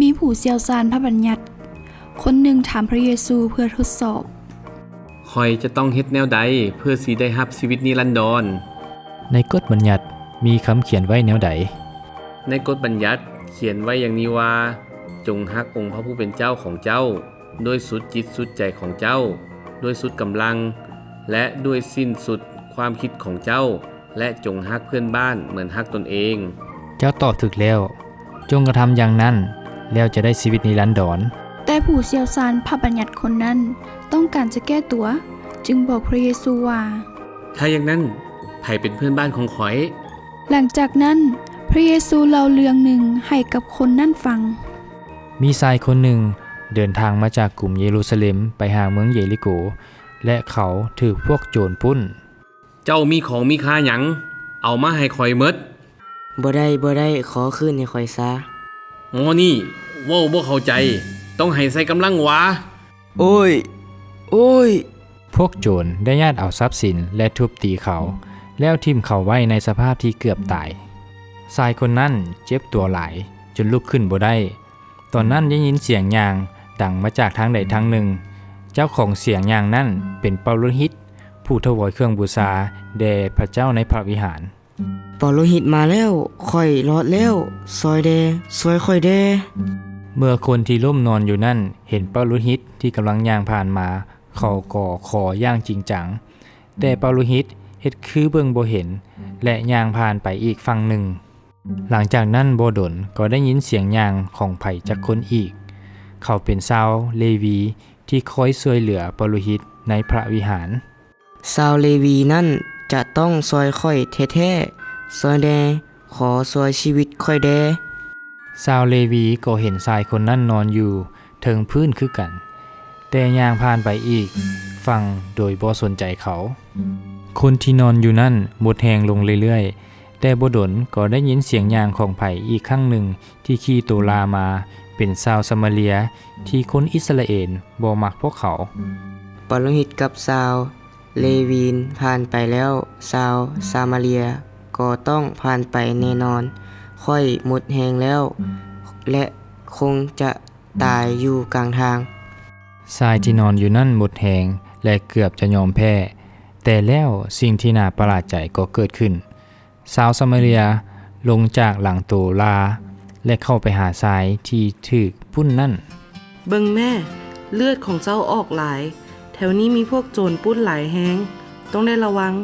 ມີຜູ້ຊ່ຽວຊານພະບັນຍັດຄົນໜຶ່ງຖາມພະເຢຊູເພື່ອທົດສອບ, ຂ້ອຍຈະຕ້ອງເຮັດແນວໃດເພື່ອຊິໄດ້ຮັບຊີວິດນິລັນດອນ? ໃນກົດບັນຍັດມີຄຳຂຽນໄວ້ແນວໃດ? ໃນກົດບັນຍັດຂຽນໄວ້ຢ່າງນີ້ວ່າ, ຈົ່ງຮັກອົງພະຜູ້ເປັນເຈົ້າຂອງເຈົ້າດ້ວຍສຸດຈິດສຸດໃຈຂອງເຈົ້າ, ດ້ວຍສຸດກຳລັງ ແລະ ດ້ວຍສິ້ນສຸດຄວາມຄິດຂອງເຈົ້າ. ແລະ ຈົ່ງຮັກເພື່ອນບ້ານເໝືອນຮັກຕົນເອງ. ເຈົ້າຕອບຖືກແລ້ວ. ຈົ່ງກະທຳຢ່າງນັ້ນ, ແລ້ວຈະໄດ້ຊີວິດນິລັນດອນ. ແຕ່ຜູ້ຊ່ຽວຊານພະບັນຍັດຄົນນັ້ນຕ້ອງການຈະແກ້ຕົວ, ຈຶ່ງບອກພະເຢຊູວ່າ, ຖ້າຢ່າງນັ້ນ, ໃຜເປັນເພື່ອນບ້ານຂອງຂ້ອຍ? ຫຼັງຈາກນັ້ນ, ພະເຢຊູເລົ່າເລື່ອງໜຶ່ງໃຫ້ກັບຄົນນັ້ນຟັງ. ມີຊາຍຄົນໜຶ່ງເດີນທາງມາຈາກກຸງເຢຣູຊາເລັມໄປຫາເມືອງເຢລິໂກ, ແລະ ເຂົາຖືກພວກໂຈນປຸ້ນ. ເຈົ້າມີຂອງມີຄ່າຫຍັງ? ເອົາມາໃຫ້ຂ້ອຍໝົດ. ບໍ່ໄດ້, ບໍ່ໄດ້, ຂໍຄືນໃຫ້ຂ້ອຍຊາ. ໝໍນີ້ເວົ້າບໍ່ເຂົ້າໃຈ, ຕ້ອງໃຫ້ໃຊ້ກຳລັງຫວາ. ໂອ້ຍ! ໂອ້ຍ! ພວກໂຈນໄດ້ຍາດເອົາຊັບສິນ ແລະ ທຸບຕີເຂົາ, ແລ້ວຖິ້ມເຂົາໄວ້ໃນສະພາບທີ່ເກືອບຕາຍ. ຊາຍຄົນນັ້ນເຈັບຕົວຫຼາຍ, ຈົນລຸກຂຶ້ນບໍ່ໄດ້. ຕອນນັ້ນໄດ້ຍິນສຽງຍ່າງດັງມາຈາກທາງໃດທາງໜຶ່ງ. ເຈົ້າຂອງສຽງຍ່າງນັ້ນເປັນປະໂລຫິດ ຜູ້ຖວາຍເຄື່ອງບູຊາແດ່ພະເຈົ້າໃນພະວິຫານ. ປະໂລຫິດມາແລ້ວ, ຂ້ອຍລອດແລ້ວ, ຊ່ອຍແດ່, ຊ່ອຍຂ້ອຍແດ່. ເມື່ອຄົນທີ່ລົ້ມນອນຢູ່ນັ້ນເຫັນປະໂລຫິດທີ່ກຳລັງຍ່າງຜ່ານມາ, ເຂົາກໍຂໍຢ່າງຈິງຈັງ. ແຕ່ປະໂລຫິດເຮັດຄືເບິ່ງບໍ່ເຫັນ ແລະ ຍ່າງຜ່ານໄປອີກຝັ່ງໜຶ່ງ. ຫຼັງຈາກນັ້ນບໍ່ດົນກໍໄດ້ຍິນສຽງຍ່າງຂອງໃຜຈັກຄົນອີກ. ເຂົາເປັນຊາວເລວີທີ່ຄອຍຊ່ວຍເຫຼືອປະໂລຫິດໃນພະວິຫານ. ຊາວເລວີນັ້ນຈະຕ້ອງຊ່ອຍຂ້ອຍແທ້ໆ, ຊ່ອຍແດ່, ຂໍຊ່ວຍຊີວິດຂ້ອຍແດ່. ຊາວເລວີກໍເຫັນຊາຍຄົນນັ້ນນອນຢູ່ເທິງພື້ນຄືກັນ, ແຕ່ຍ່າງຜ່ານໄປອີກຝັ່ງໂດຍບໍ່ສົນໃຈເຂົາ. ຄົນທີ່ນອນຢູ່ນັ້ນໝົດແຮງລົງເລື້ອຍໆ, ແຕ່ບໍ່ດົນກໍໄດ້ຍິນສຽງຍ່າງຂອງໃຜອີກຄັ້ງໜຶ່ງທີ່ຂີ່ໂຕລາມາ, ເປັນຊາວຊາມາເລຍທີ່ຄົນອິດສະຣາເອນບໍ່ມັກພວກເຂົາ. ປະໂລຫິດກັບຊາວເລວີຜ່ານໄປແລ້ວ, ຊາວຊາມາເລຍກໍຕ້ອງຜ່ານໄປແນ່ນອນ. ຂ້ອຍໝົດແຮງແລ້ວ ແລະ ຄົງຈະຕາຍຢູ່ກາງທາງ. ຊາຍທີ່ນອນຢູ່ນັ້ນໝົດແຮງ ແລະ ເກືອບຈະຍອມແພ້. ແຕ່ແລ້ວສິ່ງທີ່ໜ້າປະຫຼາດໃຈກໍເກີດຂຶ້ນ. ຊາວຊາມາເລຍລົງຈາກຫຼັງໂຕລາ ແລະ ເຂົ້າໄປຫາຊາຍທີ່ຖືກປຸ້ນນັ້ນ. ເບິ່ງແມ້, ເລືອດຂອງເຈົ້າອອກຫຼາຍ, ແຖວນີ້ມີພວກໂຈນປຸ້ນຫຼາຍແຮງ, ຕ້ອງໄດ້ລະວັງ.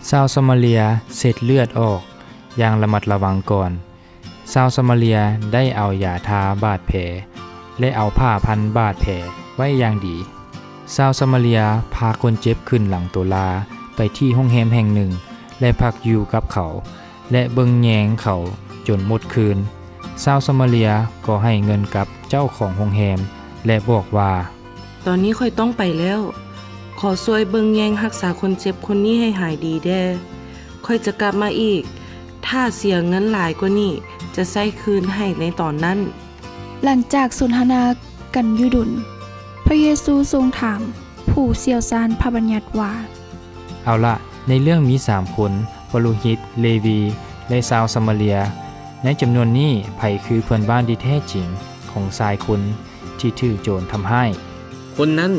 ຊາວຊາມາເລຍເຊັດເລືອດອອກຢ່າງລະມັດລະວັງກ່ອນ. ຊາວຊາມາເລຍໄດ້ເອົາຢາທາບາດແຜ ແລະ ເອົາຜ້າພັນບາດແຜໄວ້ຢ່າງດີ. ຊາວຊາມາເລຍພາຄົນເຈັບຂຶ້ນຫຼັງໂຕລາໄປທີ່ໂຮງແຮມແຫ່ງໜຶ່ງ ແລະ ພັກຢູ່ກັບເຂົາ ແລະ ເບິ່ງແຍງເຂົາຈົນໝົດຄືນ. ຊາວຊາມາເລຍກໍໃຫ້ເງິນກັບເຈົ້າຂອງໂຮງແຮມ ແລະ ບອກວ່າ, ຕອນນີ້ຂ້ອຍຕ້ອງໄປແລ້ວ. ຂໍຊ່ວຍເບິ່ງແຍງຮັກສາຄົນເຈັບຄົນນີ້ໃຫ້ຫາຍດີແດ່. ຂ້ອຍຈະກັບມາອີກ. ຖ້າເສຍເງິນຫຼາຍກວ່ານີ້, ຈະໃຊ້ຄືນໃຫ້ໃນຕອນນັ້ນ. ຫຼັງຈາກສົນທະນາກັນຢູ່ດົນ, ພະເຢຊູຊົງຖາມຜູ້ຊ່ຽວຊານພະບັນຍັດວ່າ, ເອົາລະ, ໃນເລື່ອງມີສາມຄົນ, ປະໂລຫິດ, ເລວີ ແລະ ຊາວຊາມາເລຍ, ໃນຈຳນວນນີ້, ໃຜຄືເພື່ອນບ້ານທີ່ແທ້ຈິງຂອງຊາຍຄົນທີ່ຖືກໂຈນທຳຮ້າຍ? ຄົນນັ້ນ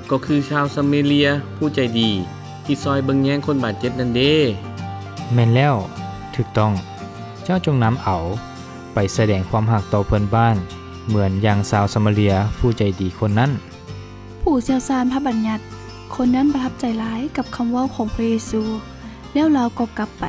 ກໍຄືຊາວຊາມາເລຍຜູ້ໃຈດີ ທີ່ຊ່ອຍເບິ່ງແຍງຄົນບາດເຈັບນັ້ນເດ. ແມ່ນແລ້ວ, ຖືກຕ້ອງ. ເຈົ້າຈົ່ງນຳເອົາໄປສະແດງຄວາມຮັກຕໍ່ເພື່ອນບ້ານ ເໝືອນຢ່າງຊາວຊາມາເລຍຜູ້ໃຈດີຄົນນັ້ນ. ຜູ້ຊ່ຽວຊານພະບັນຍັດຄົນນັ້ນປະທັບໃຈຫຼາຍກັບຄຳເວົ້າຂອງພະເຢຊູ, ແລ້ວລາວກໍກັບໄປ.